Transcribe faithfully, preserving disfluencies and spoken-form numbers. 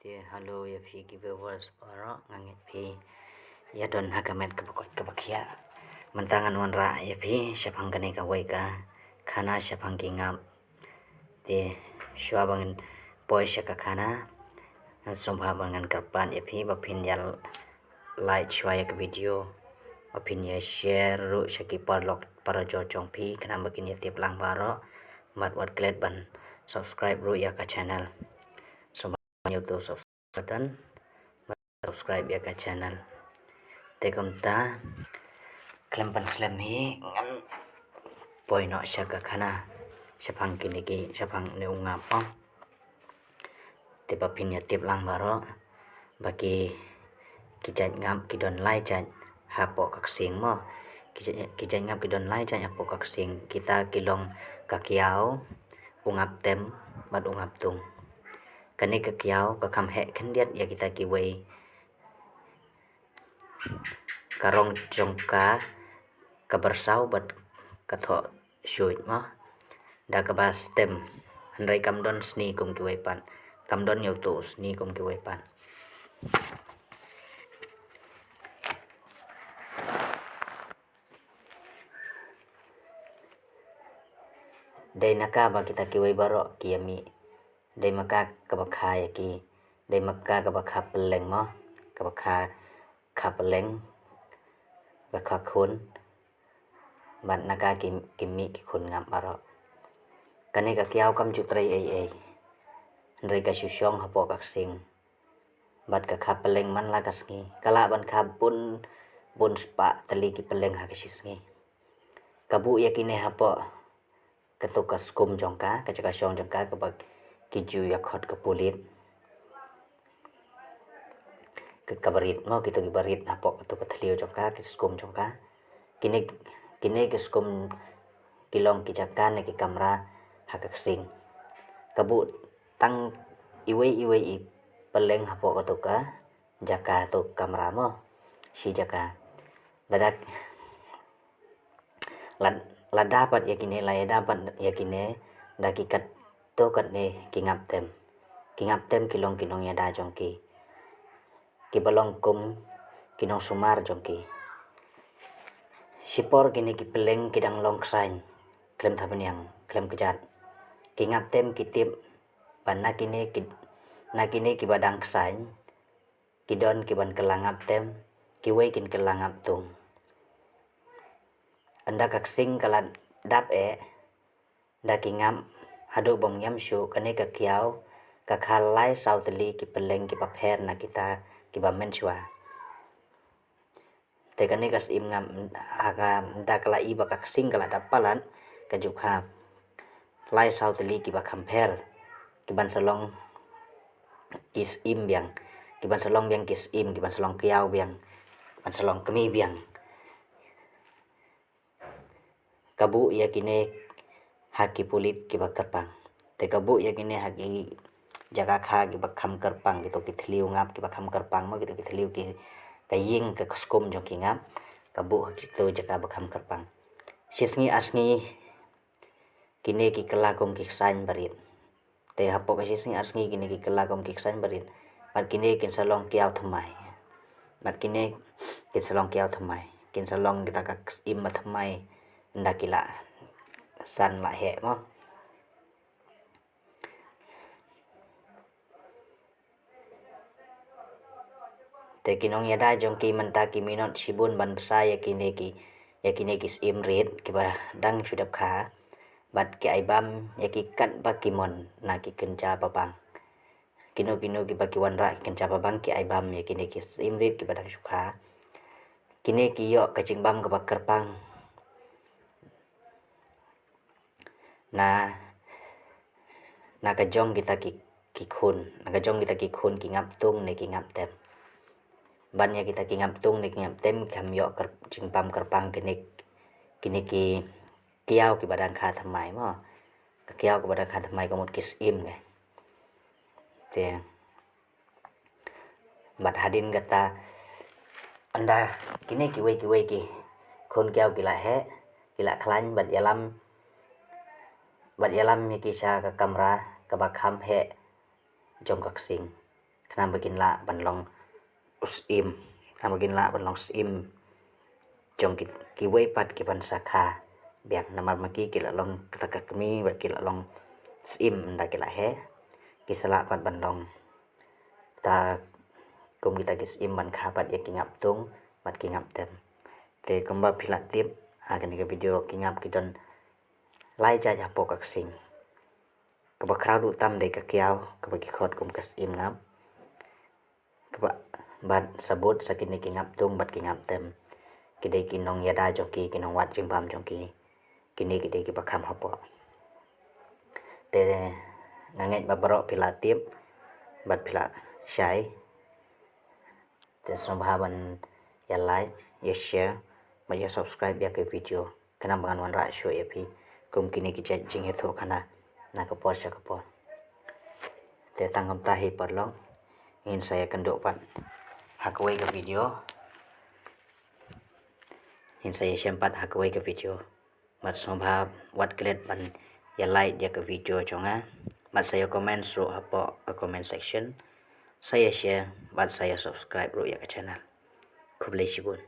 Hello ïa phi ki viewers baroh, nga ngeit phi ïa don ha ka met kaba koit kaba khiah. Mynta ngan wanrah ïa phi shaphang kane kawei ka khana shaphang ki ngap. Te shuwa ba ngan poi sha ka khana, ngan sngewbha ba ngan kyrpad ïa phi ba phin ïa like shuwa ïa ka video, ba phin ïa share ruh sha ki paralok parajor jong phi, khnang ba kin ïa tip lang baroh. Bad wat klet ban subscribe ruh ïa ka channel. Sngewbha ïa to subscribe button, subscribe ïa ka channel. Te kumta, khlem pynslem hi, ngan poi noh sha ka khana shaphang kine ki, shaphang ne u ngap, oh. Te ba phin ïa tip lang baroh ba ki, ki jait ngap ki don lai jait hapoh ka ksing, mo. Ki jait, ki jait ngap ki don lai jait hapoh ka ksing. Kita ki long ka kiaw, u ngap tem bad u ngap tung. Kane ka kiaw ka kham heh khyndiat ïa kita kiwei. Ka rong jong ka ka byrsaw bad ka thoh shuh, mo. Da kaba stem, hynrei kam don sni kum kiwei pat. Kam don ïa uto u sni kum kiwei pat. Dei na ka ba kita kiwei baroh ki ïa mih. Dei ma ka kaba kha ïa ki. Dei ma ka kaba kha pylleng, mo. Kaba kha, kha pylleng, ka kha khun. Bad na ka ki, ki mih ki khun ngap baroh. Kane ka kiaw kam ju trei ei ei, hynrei ka shu shong hapoh ka ksing. Bad ka kha pylleng man la ka sngi. Ka lah ban kha bun, bun spah tylli ki pylleng ha ka shi sngi. Ka buh ïa kine hapoh kato ka skum jong ka, ka jaka shong jong ka, kaba ki ju ïa khot ka pulit. Ka, kaba rit, mo, kito kiba rit hapoh kato ka thliew jong ka, ki skum jong ka. Kine, kine ki skum ki long ki jaka ne ki kamra ha ka ksing. Ka buh tang iwei iwei i pylleng hapoh kato ka jaka, to kamra, mo. Shi jaka. Lada, lad-, lada pat ïa kine, la ïada pat ïa kine da ki katto katne ki ngap tem. Ki ngap tem ki long ki nongïada jong ki, kiba long kum ki nongsumar jong ki. Shipor kine ki pylleng ki dang long ksain, khlem thapniang, khlem kjat. Ki ngap tem ki tip ba na kine ki, na kine kiba dang ksain, ki don kiban kylla ngap tem, kiwei kin kylla ngap tung. Ynda ka ksing ka la dap eh da ki ngap haduh bym ñiam shuh, kane ka kiaw ka kha lai saw tylli ki pylleng kiba pher na kita kiba mynshuwa. Te kane ka syiem ngap, ha ka, ynda ka la i ba ka ksing ka la dap palat, ka ju kha lai saw tylli kiba kham pher, kiban sa long ki syiem biang, kiban sa long biang ki syiem, kiban sa long kiaw biang, kiban sa long kmie biang. Ka buh ïa kine ha ki pulit kiba kyrpang. Te ka buh ïa kine ha ki jaka kha kiba kham kyrpang, kito ki thliew ngap kiba kham kyrpang, mo, kito ki thliew ki, ka ïing ka skum jong ki ngap. Ka buh ha kito jaka ba kham kyrpang. Shi sngi ar sngi kine ki kylla kum ki ksaiñ barit. Te hapoh ka shi sngi ar sngi kine ki kylla kum ki ksaiñ barit. Bad kine kin sa long kiaw thymmai. Bad kine kin sa long kiaw thymmai. Kin sa long kita ka syiem ba thymmai ynda ki la san la heh, mo. Te ki nongïada jong ki mynta ki minot shibun ban bsa ïa kine ki, ïa kine ki syiem rit kiba dang shu dep kha. Bad ki ai bam ïa ki katba ki mon na ki kynja babang. Kino kino kiba ki wanrah ki kynja babang ki ai bam ïa kine ki syiem rit kiba dang shu kha. Kine ki ïoh ka jingbam kaba kyrpang na, na ka jong kita ki, ki khun, na ka jong kita ki khun ki ngap tung ne ki ngap tem. Ban ïa kita ki ngap tung ne ki ngap tem ki kham ïoh kyr-, jingbam kyrpang kine, kine ki kiaw kiba dang kha thymmai, mo. Ka kiaw kaba dang kha thymmai ka mut ki syiem ne. Te bad hadien kata, ynda kine kiwei kiwei ki khun kiaw ki la heh, ki la khlaiñ, bad ïalam, bad ïalam ïa ki sha ka kamra kaba kham heh jong ka ksing. Ka Namar ba kin lah ban long u syiem. Namar ba kin lah ban long syiem jong ki, kiwei pat ki ban sa kha biang. Namar ma ki ki la long kata ka kmie bad ki la long syiem ynda ki la heh. Ki sa lah pat ban long ta kum kita ki syiem ban kha pat ïa ki ngap tung bad ki ngap tem. Te kumba phi la tip, ha kane ka video ki ngap ki don lai jait hapoh ka ksing. Kaba khraw duh tam dei ka kiaw, kaba ki khot kum ka syiem ngap. Kaba bad sabut sa kine ki ngap tung bad ki ngap tem. Ki dei ki nongïada jong ki, ki nongwad jingbam jong ki. Kine ki dei kiba kham hapoh. Te nga ngeit ba baroh phi la tip bad phi la shai. Te sngewbha ban ïa like, ïa share bad ïa subscribe ïa ka video. Khnang ba ngan wanrah shuh ïa phi kum kine ki jait jingïathuhkhana na ka por sha ka por. Te tang kumta hi paralok, ngin sa ïakynduh pat ha kawei ka video. Ngin sa ïashem pat ha kawei ka video. Bad sngewbha wat klet ban ïa like ïa ka video jong nga. Bad sa ïa comment ruh hapoh ka comment section. Sa ïa share bad sa ïa subscribe ruh ïa ka channel. Khublei shibun.